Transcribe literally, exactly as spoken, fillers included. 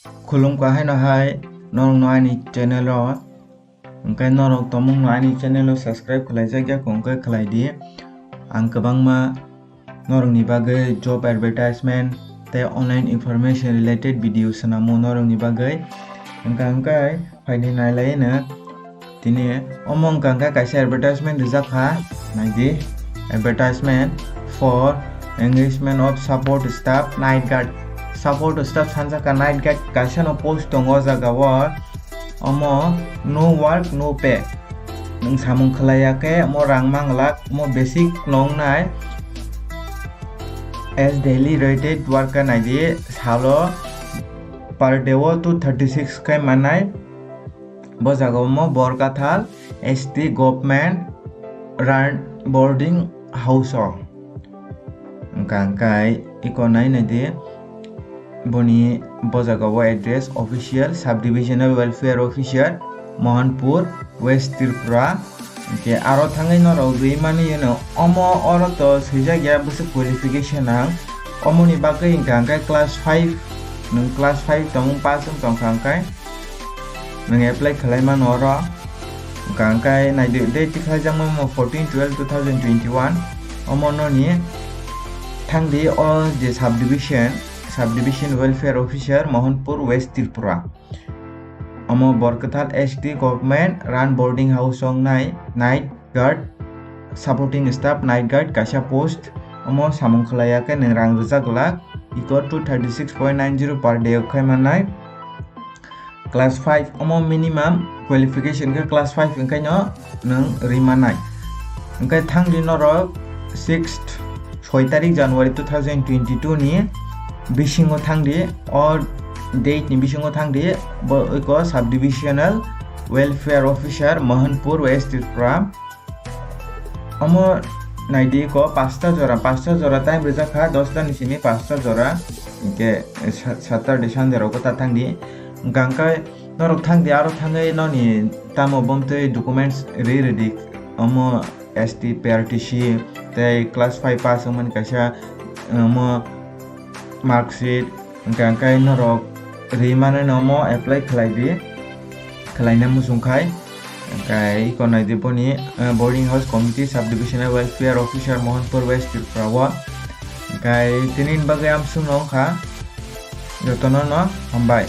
Khulumkha haino hai norokno ani channel o. Hwnkhe norok tongmungno ani channel o subscribe khlaijak ya kho, hwnkhe khlai di. Ang kwbangma norokni bagwi job advertisement tei online information related video swnamo norokni bagwi. Hwnkha hwnkhe phaidi nailaino. Tini omo wngkha hwnkhe kaisa advertisement rijak kha, naidi, advertisement for engagement of support staff night guard. Support staff sanjak kha night guard kaisa no post tongo o jaga o. Omo no work no pay. Nwng samung khlai ya khe omo rang manglak, omo basic no wngnai as daily rated worker, naidi salo per day o two thirty six khe mannai. Bo jaga omo Borkathal S T government run boarding house o. Hwnkha hwnkhe iko nai naidi, boni bo jaga o address official subdivisional welfare officer Mohanpur, West Tripura. Hwnkhe aro thangwi norok rwi mani yeno omo oro to swijak ya bwswk qualification ang. Omoni bagwi hwnkha hwnkhe class five, nwng class five tongmung pass wng tongkha hwnkhe nwng apply khlai mano oro. Hwnkha hwnkhe naidi, date tikhlaijakma omo fourteen twelve two thousand twenty-one. Omo noni thangdi o je subdivision, subdivision welfare officer Mohanpur, West Tripura. Omo Borkathal S T government run boarding house wngnai night guard, supporting staff night guard kaisa post. Omo samung khlai ya khe nwng rang rwjak glak, iko two thirty six point nine zero per day o khai mannai. Class five, omo minimum qualification khe class five wngkhaino nwng rwi mannai. Hwnkhe thangdi norok sixth, soi tarik January two thousand twenty-two ni bisingo thangdi, o date ni bisingo thangdi, bo iko subdivisional welfare officer Mohanpur, West Tripura. Omo naidi ko pasta jora, pasta jora time rijak kha, dosta ni simi pasta jora, hwnkhe sa-, Saturday Sunday rogo ta thangdi. Hwnkha hwnkhe norok thangdi, aro thangwi noni tamo bomtwi documents ri rwdi, omo S T P R T C tei class five pass wngmani kaisa, omo marksheet, hwnkha hwnkhe norok ri manwi no omo apply khlai di, khlaina muchung khai. Hwnkhe iko naidi boni, eh, boarding house committee subdivisional welfare officer Mohanpur West Tripura o. Hwnkhe tini ni bagwi amsung no wngkha, jotono no hambai.